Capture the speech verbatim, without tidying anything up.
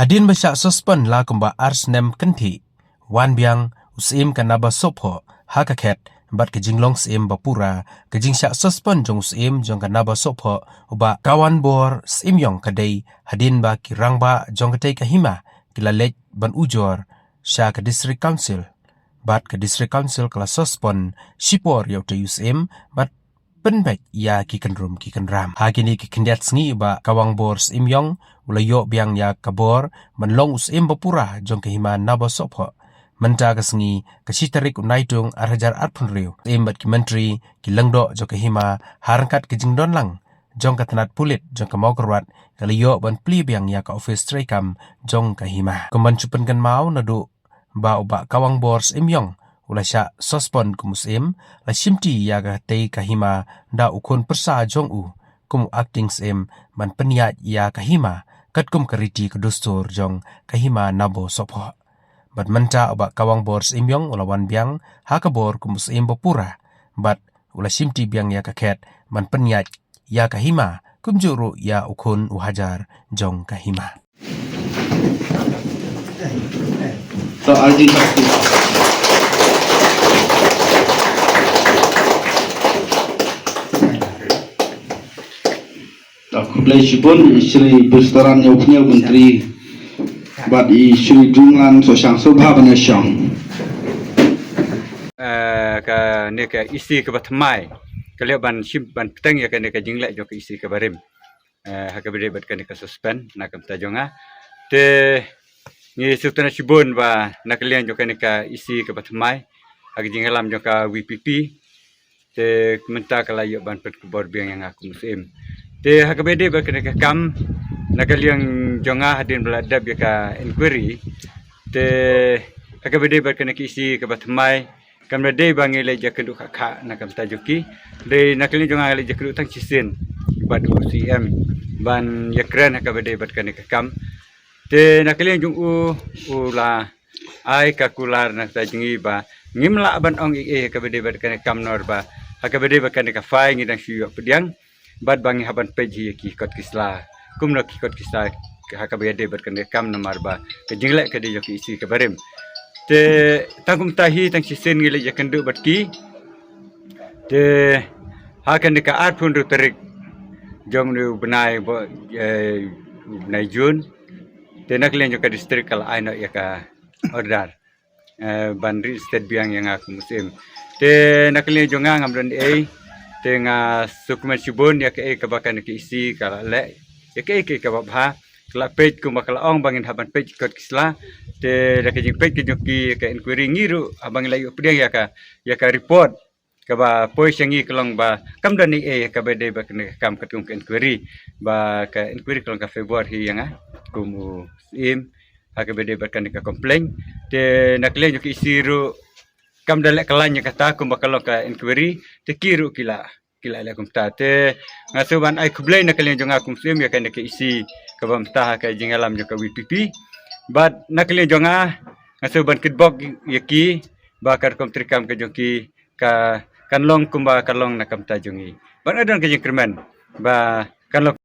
Hadien ba shah suspend la kumba ar snem kynthih, wan biang u Syiem ka Naba Sohphoh ha ka khet bad ka jinglong Syiem ba pura. Ka jingshah suspend jong u Syiem jong ka Naba Sohphoh, u Bah Kawanbor Syiemiong, ka dei hadien ba ki rangbah jong katei ka hima ki la leit ban ujor sha ka District Council, bad ka District Council ka la suspend shipor ïa utei u Syiem bad pynbeit ïa ki kynrum ki kynram. Ha kine ki khyndiat sngi, u Bah Kawanbor Syiemiong u la ïoh biang ïa ka bor ban long u Syiem ba pura jong ka hima Naba Sohphoh. Mynta ka sngi, ka shi tarik u Naitung ar hajar arphew hynriew, Syiem bad ki myntri, ki lyngdoh jong ka hima, ha ryngkat ka jingdon lang jong ka tnat pulit jong ka Mawkyrwat, ka la ïoh ban plie biang ïa ka ophis treikam jong ka hima. Kum ban shu pynkynmaw, naduh ba u Bah Kawanbor Syiemiong u la shah suspend kum u Syiem, la shimti ïa katei ka hima da u khun pyrsa jong u kum u acting Syiem ban pynïaid ïa ka hima katkum ka riti ka dustur jong ka hima Naba Sohphoh. Bad mynta u Bah Kawanbor Syiemiong u la wan biang ha ka bor kum u Syiem ba pura, bad u la shimti biang ïa ka khet ban pynïaid ïa ka hima, kumjuh ruh ïa u khun u hajar jong ka hima. To, Arjun Sakti. To, khublei shibun, i Shri Bustaram Ïawphniaw, Myntri, bad i Shri Dunglan Sohshang Sobha ban ïashong. Eh, kane ka E C kaba thymmai, ka la ban shim, ban pynbteng ïa kane ka jingleh jong ka E C kaba rim. Eh, ha kaba ïadei bad kane ka suspend na ka bynta jong nga. Te ngi sngewtynnat shibun ba na ka liang jong kane ka E C kaba thymmai, ha ka jingïalam jong ka V P P, te mynta ka la ïoh ban pynkupbor biang ïa nga kum u Syiem. Te ha kaba ïadei bad kane ka kam, na ka liang jong nga, hadien ba la dep ïa ka inquiry, te ha kaba ïadei bad kane ka E C kaba thymmai, kam da dei ba ngi leit ïakynduh khah khah na ka bynta jong ki. Dei na ka liang jong nga, ngi leit ïakynduh tang shisien bad u Syiem ban ïakren ha kaba ïadei bad kane ka kam. Te na ka liang jong u, u la ai ka kular na ka bynta jong ngi ba ngim lah ban ong ei ei ha kaba ïadei bad kane ka kam, namar ba ha kaba ïadei bad kane ka file ngi dang shu ïoh pdiang, bad ba ngi hap ban peit hi ïa ki kot ki sla, kumno ki kot ki sla ha kaba ïadei bad kane ka kam, namar ba ka jingleh ka dei jong ka E C kaba rim. Te tang kumta hi, tang shisien ngi leit ïakynduh bad ki. Te ha kane ka arphew hynriew tarik jong une u bnai, ba, eh, u bnai June, te na ka liang jong ka district ka la ai noh ïa ka order, eh, ban reinstate biang ïa nga kum u Syiem. Te na ka liang jong nga, ngam don ei, te nga sngewkmen shibun ïa kaei kaba kane ka E C ka la leh, ïa kaei kaei kaba bha. Ka la peit kumba ka la ong ba ngin hap ban peit ki kot ki sla. Te da ka jingpeit ka jong ki ïa ka inquiry, ngi ruh haba ngi la ïoh pdiang ïa ka, ïa ka report kaba poi sha ngi, ka long ba kam don ei ei ha kaba ïadei bad kane ka kam katkum ka inquiry, ba ka inquiry ka long ka favour hi ïa nga kum u Syiem ha kaba ïadei bad kane ka complaint. Te na ka liang jong ka E C ruh kam da leh kylla ïa kata kumba ka long ka inquiry, te ki ruh ki la, ki la leh kumta. Te nga shu ban ai khublei na ka liang jong nga kum u Syiem ïa kane ka E C kaba mynta ha ka jingïalam jong ka V P P. Bad na ka liang jong nga, nga shu ban kitbok ïa ki ba ka rukom treikam ka jong ki ka, kan long kumba ka long na ka bynta jong ngi. Bad nga don ka jingkyrmen ba kan long